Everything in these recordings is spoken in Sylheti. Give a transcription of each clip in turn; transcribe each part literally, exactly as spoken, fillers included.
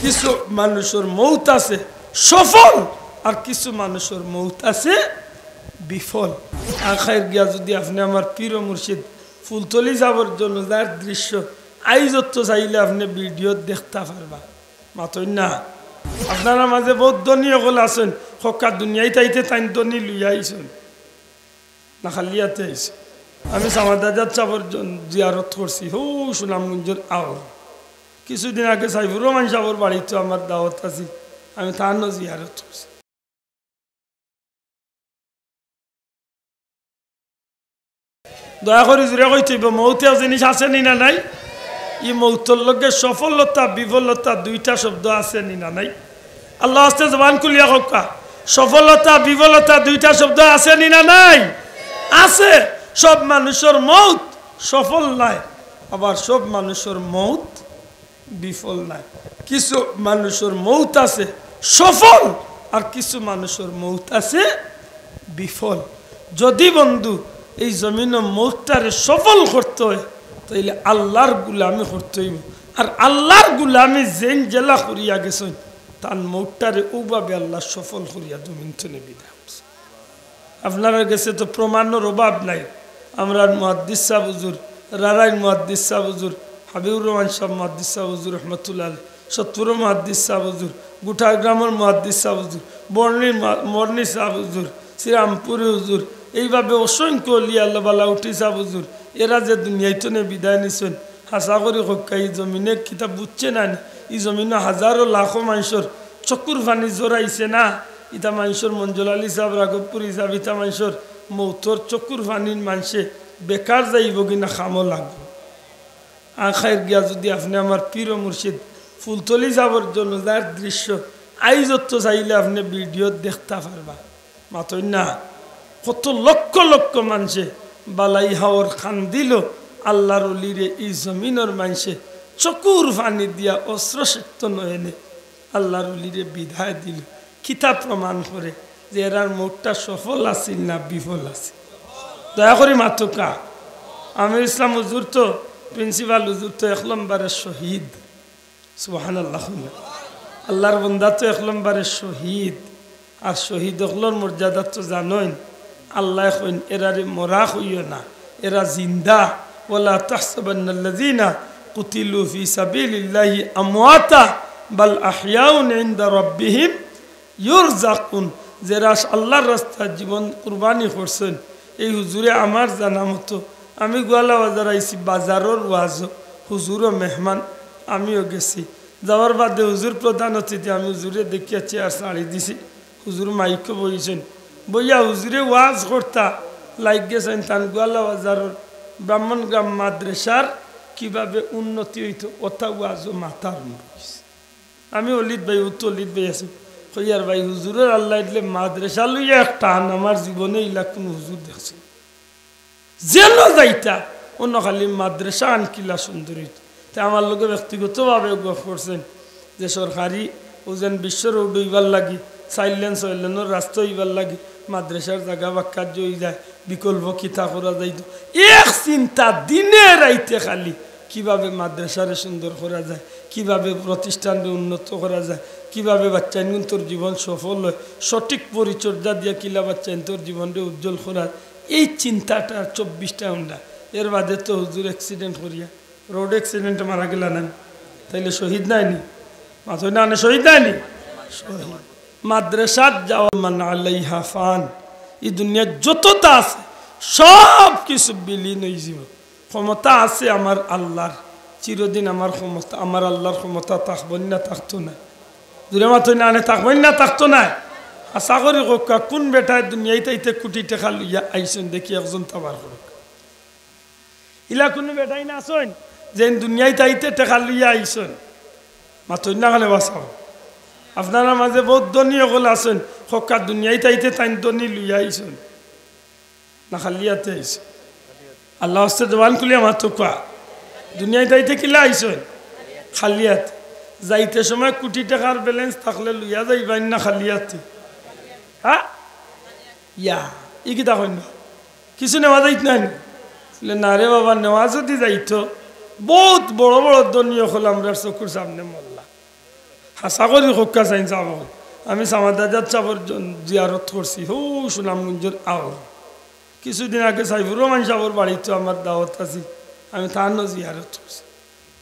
কিছু মানুষর মউত আছে সফল, আর কিছু মানুষর মউত আছে বিফল। আখাইর গিয়া যুদি আপনে আমার পীর ও মুর্শিদ ফুলতলি সাবর জনাজার দৃশ্য আইজত্ত চাইলে আপনে ভিডিওত দেখতা পারবা। মাতইন না। আপনারার মাঝে বউত ধনী অকল আছইন, কউক্কা দুনিয়াইত আইতে তাইন ধনী লইয়া আইছইন। না খালি আতে আইছে। আমি সামাদাজাত সাবর জন-, জিয়ারত করছি, হউ সুনামগঞ্জর আওর। কিছুদিন আগে সাইফুর রহমান সাবর বাড়িত আমার দাওয়াত আছিল, আমি তানও জিয়ারত করছি। দয়া করি জুরে কইতে অইবো, মউত এক জিনিস আছে নি না নাই? ই মউতর লগে সফলতা, বিফলতা দুইটা শব্দ আছে নি না নাই? আল্লার ওয়াস্তে জবান খুলিয়া কউক্কা, সফলতা, বিফলতা দুইটা শব্দ আছে নি না নাই? আছে। সব মানুষর মউত সফল নায়, আবার সব মানুষর মউত বিফল নায়। কিছু মানুষর মউত আছে সফল, আর কিছু মানুষর মউত আছে বিফল। যুদি বন্ধু এই জমিনো মউতটারে সফল করতে অয়, তাইলে আল্লার গুলামি করতে অইবো। আর আল্লার গুলামি যেইন যেলা করিয়া গেছইন, তান মউতটারে অউভাবে আল্লায় সফল করিয়া জমিন থনে বিদায় করছে। আপনারার গেছে তো প্রমাণর অভাব নাই। আমরার মুহাদ্দিস সাব হুজুর, রারাইর মুহাদ্দিস সাব হুজুর, হাবিবুর রহমান সাব মুহাদ্দিস সাব হুজুর রহমতুল্লাহ আলাইহি, সৎপুরর মুহাদ্দিস সাব হুজুর, গুঠাগ্রামর মুহাদ্দিস সাব হুজুর, বর্ণির মা-, মর্নি সাব হুজুর, শ্রীরামপুরি হুজুর, এইভাবে অসংখ্য অলি আল্লাহ বালাউটি সাব হুজুর, এরা যে দুনিয়াইত থনে বিদায় নিছইন, হাছা করি কউক্কা, ই জমিনে কিতা বুঝছে না নি? ই জমিনো হাজারো লাখো মানষর চকুর পানি জড়াইছে না? ইতা মানষর মঞ্জুর আলী সাব, রাঘবপুরি সাব, ইতা মানষর মউতর চকুর পানির মানষে বেকার যাইবো কি না কামো লাগবো? আখাইর গিয়া যুদি আপনে আমার পীর ও মুর্শিদ ফুলতলি সাবর জনাজার দৃশ্য আইজত্ত চাইলে আপনে ভিডিওত দেখতা পারবা। মাতইন না। কত লক্ষ লক্ষ মানষে বালাই হাওর কান্দিলো, আল্লার অলিরে ই জমিনর মানষে চকুর পানি দিয়া অশ্রুসিক্ত নয়নে আল্লার অলিরে বিদায় দিলো। কিতা প্রমাণ করে যে এরার মউতটা সফল আছিল না বিফল আছিল? দয়া করি মাতউক্কা। আমির ইসলাম হুজুর তো, প্রিন্সিপাল হুজুর তো এক নম্বরের শহীদ। সুবহানাল্লাহ। আল্লার বন্দা তো এক নম্বরের শহীদ। আর শহীদ অকলর মর্যাদা তো জানইন। আল্লায় কইন, "এরারে মরা কইও না, এরা জিন্দা।" "ওয়ালা তাহসাবান্নাল্লাযীনা কুতিলু ফী সাবিলিল্লাহি আমওয়াতা, বাল আহইয়াউন ইনদা রাব্বিহিম ইউরযাকুন।" যেরা আল্লার রাস্তায় জীবন কুরবানি করছইন, এই হুজুরে আমার জানা মতো, আমি গোয়ালা বাজার আইছি, বাজারর ওয়াজো, হুজুরও মেহমান, আমিও গেছি। যাওয়ার বাদে হুজুর প্রধান অতিথি, আমি হুজুরে দেখিয়া চেয়ার ছাড়ি দিছি। হুজুর মাইকো বইছইন, বইয়া হুজুরে ওয়াজ করতা লাগি গেছইন, তান গোয়ালা বাজারর ব্রাহ্মণগ্রাম মাদ্রাসার কিভাবে উন্নতি অইতো, অতা ওয়াজো মাতা আরম্ভ অইছে। আমি অলিদ ভাই, উত্তর অলিদ ভাই আছি, কইয়ার ভাই, হুজুরর আল্লায় দিলে মাদ্রাসা লইয়া এক টান, আমার জীবনে ইলা কুনু হুজুর দেখছি না। যেনো যাইতা, অনো খালি মাদ্রাসা আন কিলা সুন্দর অইতো। তে আমার লগে ব্যক্তিগতভাবে গফ করছইন যে সরকারি অউ যেন বিশ্ব রোড অইবার লাগি, চাইর লেন ছয় লেনর রাস্তা অইবার লাগি মাদ্রাসার জাগা বাক্কা অইযায়, বিকল্প কিতা করা যাইতো। এক চিন্তা দিনে রাইতে খালি কিভাবে মাদ্রাসারে সুন্দর করা যায়, কিভাবে প্রতিষ্ঠানরে উন্নত করা যায়, কিভাবে বাচ্চাইনগুন্তর জীবন সফল অয়, সঠিক পরিচর্যা দিয়া কিলা বাচ্চাইন্তর জীবনরে উজ্জ্বল করা যায়, এই চিন্তাটা চব্বিশটা ঘন্টা। এর বাদে তো হুজুর accident করিয়া, road accident-এ মারা গেলা না, তাইলে শহীদ নায় নি? মাতইন না, শহীদ নায় নি? শহীদ। মাদ্রাসাত যাওয়া, মান আলাইহা ফান, ই দুনিয়াত যততা আছে সব কিছু বিলীন অইযিবো। ক্ষমতা আছে আমার আল্লার, চিরদিন আমার ক্ষমতা, আমার আল্লার ক্ষমতা থাকবো নি না থাকতো নায়? জুরে মাতইন না, থাকবো নি না থাকতো নায়? হাছা করি কউক্কা, কুন বেটায় দুনিয়াইত আইতে কুটি টেকা লইয়া আইছইন দেখি একজন তা বার করউক্কা। ইলা কুনু বেটাইন আছইন যেইন দুনিয়াইত আইতে টেকা লইয়া আইছইন? মাতইন না কেনে বা চাও। আপনারার মাঝে বউত ধনী অকল আছইন, কউক্কা দুনিয়াইত আইতে তাইন ধনী লইয়া আইছইন না খালি আতে আইছইন? আল্লার ওয়াস্তে জবান খুলিয়া মাতউক্কা। দুনিয়াইত আইতে কিলা আইছইন? খালি আতে। যাইতে সময় কুটি টেকার balance থাকলে লইয়া যাইবাইন না খালি আতে? হ্যাঁ? ইয়া, ই কিতা কইন বা? কিছু নেওয়া যাইত নায় নি? বলে, "না রে বাবা, নেওয়া যুদি যাইতো, বউত বড় বড় ধনী অকল আমরার চকুর সামনে মরলা।" আশা করি কউক্কা চাইন সাব অকল। আমি সামাদাজাত সাবর জ-, জিয়ারত করছি, হউ সুনামগঞ্জর আওর। কিছুদিন আগে সাইফুর রহমান সাবর বাড়িত আমার দাওয়াত আছিল, আমি তানও জিয়ারত করছি।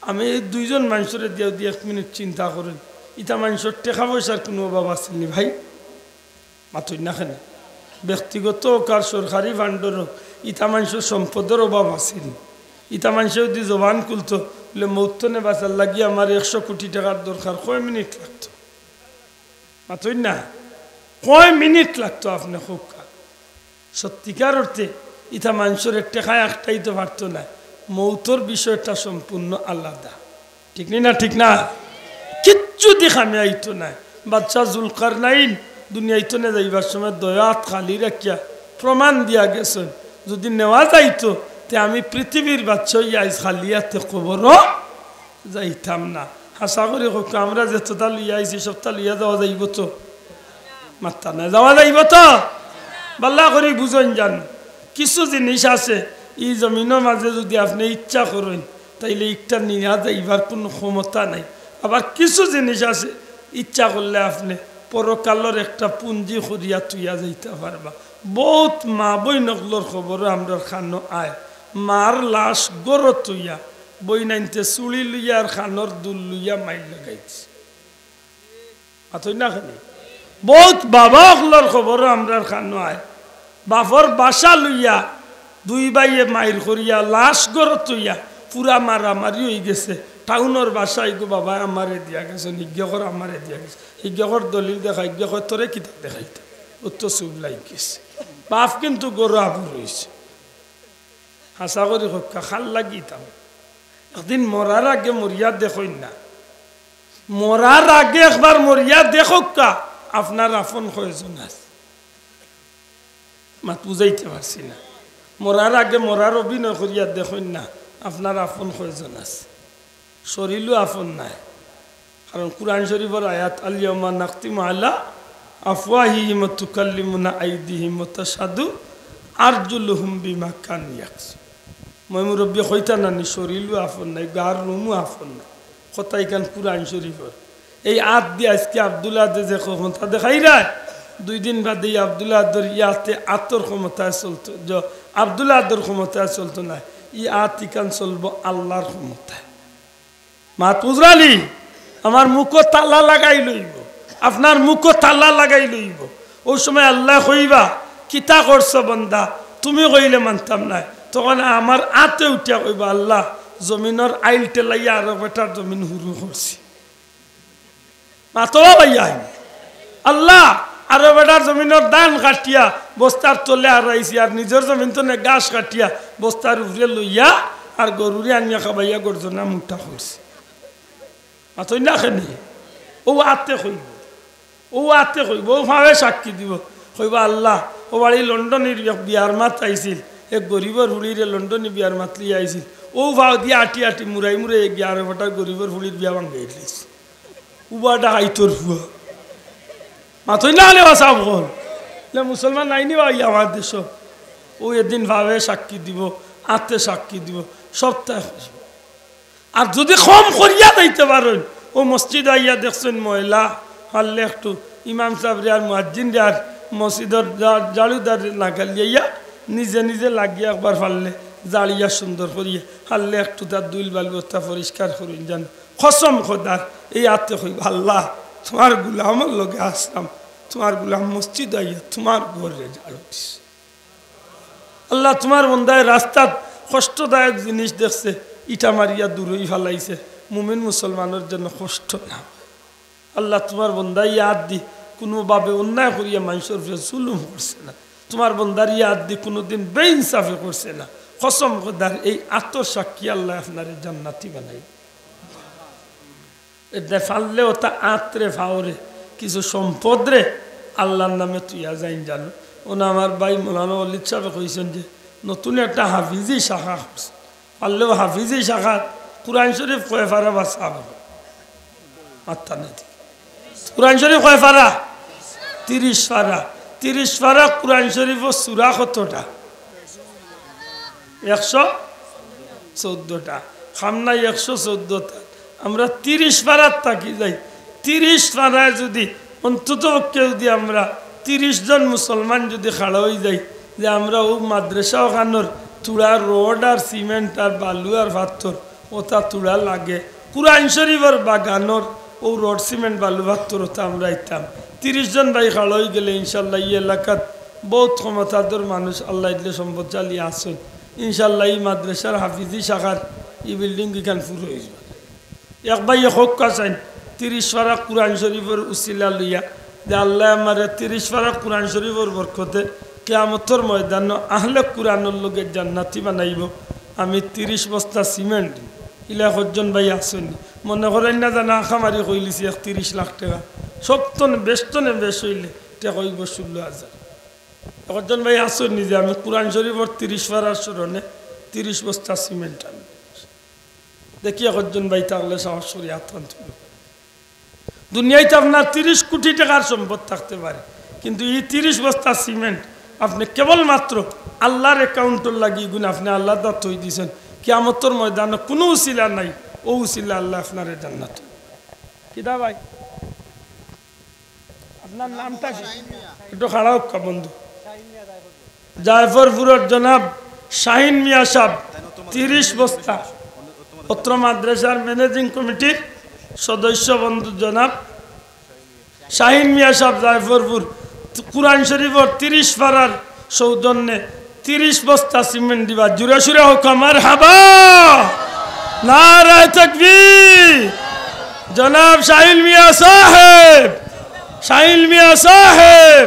আমি এই দুইজন মানষরে দিয়া যদি এক মিনিট চিন্তা করইন, ইতা মানষর টেকা পয়সার কুনু অভাব আছিল নি ভাই? মাতইন না কেনে? ব্যক্তিগত অউক আর সরকারি ফান্ডর অউক, ইতা মানষর সম্পদর অভাব আছিল নি? ইতা মানষে যদি জবান খুলতো, বলে, "মউত থনে বাঁচার লাগি আমার একশো কোটি টেকার দরকার, কয় মিনিট লাগতো?" মাতইন না, কয় মিনিট লাগতো আপনে কউক্কা? সত্যিকার অর্থে ইতা মানষর এক টেকায় আটকাইতো পারতো নায়। মউতর বিষয়টা সম্পূর্ণ আলাদা। ঠিক নি না? ঠিক না? কিচ্ছু দি কামে আইতো নায়। বাদশা জুলকারনাইন দুনিয়াইত থনে যাইবার সময় দয়া আত খালি রাখিয়া প্রমাণ দিয়া গেছইন, যদি নেওয়া যাইতো, তে আমি পৃথিবীর বাদশা অইয়া আইজ খালি আতে কবরো যাইতাম না। আশা করি কউক্কা, আমরা যেততা লইয়া আইছি, সবতা লইয়া যাওয়া যাইবো তো? মাতইন না, যাওয়া যাইবো তো? ভালা করি বুঝইন যানু, কিছু জিনিস আছে, ই জমিনর মাঝে যদি আপনে ইচ্ছা করইন, তাইলে ইকটা নিয়া যাইবার কুনু ক্ষমতা নাই। আবার কিছু জিনিস আছে, ইচ্ছা করলে আপনে পরকালর একটা পুঞ্জি করিয়া থুইয়া যাইতা পারবা। বউত মা-বইন অকলর খবরও আমরার কানো আয়, মার লাশ ঘরো থুইয়া বইনাইন্তে চুড়ি লইয়া আর কানর দুল লইয়া মাইর লাগাইছে। মাতইন না কেনে? বউত বাবা অকলর খবরও আমরার কানো আয়, বাপর বাসা লইয়া দুই ভাইয়ে মাইর করিয়া লাশ ঘরো থুইয়া পুরা মারামারি অইগেছে। টাউনর বাসা ইগু বাবায় আমারে দিয়া গেছে, ইগু কর আমারে দিয়া গেছে, ইগু কর দলিল দেখা, ইগু কর তোরে কিতা দেখাইতা, অউ তো চুপ লাগিগেছে। বাপ কিন্তু ঘরো আবু রইছে। আশা করি কউক্কা, কার লাগি ইতা? একদিন মরার আগে মরিয়া দেখইন না, মরার আগে একবার মরিয়া দেখউক্কা, আপনার আপন কয়জন আছে? মাত বুঝাইতে পারছি না। মরার আগে মরার অভিনয় করিয়া দেখইন না, আপনার আপন কয়জন আছে? শরীলও আপন নায়। কারণ কুরআন শরীফর আয়াত, "আল ইয়াউমা নাখতিমু আলা আফওয়াহিহিম ওয়া তুকাল্লিমুনা আইদিহিম ওয়া তাশহাদু আরজুলুহুম বিমা কানু ইয়াকসিবুন।" ময়-মুরব্বি কইতা না নি, শরীলও আপন নায়, গার রুমও আপন নায়। কথা ইখান কুরআন শরীফর। এই আত দি আইজকে আব্দুল আদে যে ক্ষমতা দেখাইরা, দুই দিন বাদে ই আব্দুল আদর ই আতে আতর ক্ষমতায় চলতো, য-, আব্দুল আদর ক্ষমতায় চলতো নায়, ই আত ইখান চলবো আল্লার ক্ষমতায়। মাত বুঝরা নি? আমার মুখো তালা লাগাই লইবো, আপনার মুখো তালা লাগাই লইবো। অউ সময় আল্লায় কইবা, "কিতা করছো বন্দা?" তুমি কইলে মানতাম নায়, তখন আমার আতে উঠিয়া কইবা, "আল্লা, জমিনর আইল ঠেলাইয়া আরো বেটার জমিন হুরু করছি।" মাতবা ভাইয়াইন, আল্লা, আরো বেটার জমিনর ধান কাটিয়া বস্তার তলে হারাইছি, আর নিজর জমিন থনে ঘাস কাটিয়া বস্তার উপরে লইয়া আর গরুরে আনিয়া খাবাইয়া গর্জনা মুটা করছি। মাতইন না কেনে? অউ আতে কইবো, অউ আতে কইবো, অউ পাওয়ে সাক্ষী দিবো, কইবো, "আল্লা, অউ বাড়ি লন্ডনীর এক বিয়ার মাত আইছিল, এক গরিবর ফুড়িরে লন্ডনী বিয়ার মাত লইয়া আইছিল, অউ পাও দিয়া আটি আটি মুড়াই মুড়াই গিয়া আরো বেটার গরিবর ফুড়ির বিয়া ভাঙ্গাই দিছে।" উবা ডাকাইতর ফুয়া। মাতইন না কেনে বা সাব অকল? লে মুসলমান নাই নি বা ই আমার দেশো? অউ এদিন পাওয়ে সাক্ষী দিবো, আতে সাক্ষী দিবো, সবতায় খুশি। আর যদি কম করিয়া যাইতে পারইন, অউ মসজিদ আইয়া দেখছইন ময়লা, পারলে একটু ইমাম সাবরে আর মুয়াজ্জিনরে আর মসজিদর জা-, ঝাড়ুদাররে না গালিয়া নিজে নিজে লাগিয়া একবার পারলে ঝাড়িয়া সুন্দর করিয়া পারলে একটু তার ধুইল বালু অতা পরিষ্কার করইন যানু। কসম খোদার, এই আতে কইবা, "আল্লা, তুমার গুলামর লগে আছলাম, তুমার গুলাম মসজিদ আইয়া তুমার ঘররে ঝাড়ু দিছে। আল্লা, তুমার বন্দায় রাস্তাত কষ্টদায়ক জিনিস দেখছে, ইটা মারিয়া দূরই ফালাইছে, মুমিন মুসলমানর যেন কষ্ট না অয়। আল্লা, তুমার বন্দায় ই আত দি কুনুভাবে অন্যায় করিয়া মানষর উপরে জুলুম করছে না, তুমার বন্দার ই আত দি কুনুদিন বেইনসাফি করছে না।" কসম খোদার, এই আতর সাক্ষী আল্লায় আপনারে জান্নাতি বানাইবা। এরদায় পারলে অতা আতরে পাওরে কিছু সম্পদরে আল্লার নামে থুইয়া যাইন যানু। অনো আমার ভাই মৌলানা ওলিদ সাবে কইছইন যে নতুন একটা হাফিজি শাখা খুলছে। পারলে অউ হাফিজি শাখাত কুরআন শরিফ কয় পারা বা সাব? মাতইন না। কুরআন শরিফ কয় পারা? তিরিশ পারা। তিরিশ পারা কুরআন শরিফর সূরা কতটা? একশো চৌদ্দটা। কাম নাই একশো চৌদ্দটা। আমরা তিরিশ পারাত থাকি যাই। তিরিশ পাড়ায় যুদি অন্তত পক্ষে যুদি আমরা তিরিশ জন মুসলমান যুদি খাড়া অই যাই যে আমরা অউ মাদ্রাসা অখানর থুড়া রড আর সিমেন্ট আর বালু আর পাথর অতা থুড়া লাগে, কুরআন শরীফর বাগানর অউ রড সিমেন্ট বালু পাথর অতা আমরা আইতাম। তিরিশ জন ভাই খাড়া অই গেলে ইনশাআল্লাহ ই এলাকাত বউত ক্ষমতাধর মানুষ আল্লায় দিলে সম্পদশালী আছইন। ইনশাআল্লাহ ই মাদ্রাসার হাফিজি শাখার ই বিল্ডিং ইখান পুরো অই যাইবো। এক ভাইয়ে কউক্কা চাইন, তিরিশ পারা কুরআন শরীফর উছিলা লইয়া, যে আল্লায় আমারে তিরিশ পারা কুরআন শরীফর বরকতে কিয়ামতর ময়দানো আহলে কুরআনর লগে জান্নাতি বানাইবো, আমি তিরিশ বস্তা সিমেন্ট দিমু। ইলা একজন ভাই আছইন নি? মনে করইন না জানা আখামারি কইলিছি এক তিরিশ লাখ টেকা। সব তনে বেশ তনে বেশ অইলে টেকা অইবো ষোলো হাজার। একজন ভাই আছইন নি যে আমি কুরআন শরীফর তিরিশ পারার স্মরণে তিরিশ বস্তা সিমেন্ট আনমু? দেখি একজন ভাই থাকলে সাহস করি আত তুলউক্কা। দুনিয়াত আপনার তিরিশ কোটি টেকার সম্পদ থাকতে পারে, কিন্তু ই তিরিশ বস্তা সিমেন্ট আপনে কেবলমাত্র আল্লার অ্যাকাউন্টর লাগি ইগুন আপনে আল্লার দ্বারা থই দিছইন। কিয়ামতর ময়দানো কুনু উছিলা নাই, অউ উছিলা আল্লায় আপনারে জান্নাত। কিতা ভাই? আপনার নামটা কি? একটু খাড়া অউক্কা বন্ধু। জায়ফরপুরর জনাব শাহিন মিয়া সাব, তিরিশ বস্তা। অত্র মাদ্রাসার ম্যানেজিং কমিটির সদস্য বন্ধু জনাব শাহিন মিয়া সাব জায়ফরপুর, কুরআন শরীফর তিরিশ পারার সৌজন্যে তিরিশ বস্তা সিমেন্ট দিবা। জুরে সুরে কউক্কা মারহাবা, নারায়ে তাকবীর। জনাব শাহিন মিয়া সাহেব, শাহিন মিয়া সাহেব,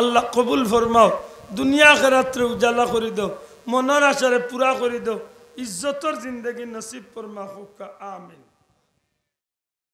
আল্লাহ কবুল ফরমাও, দুনিয়া আখেরাতরে উজালা করি দেও, মনর আশারে পুরা করি দেও, ইজ্জতর জিন্দেগি নসিব ফরমাও, কউক্কা আমিন।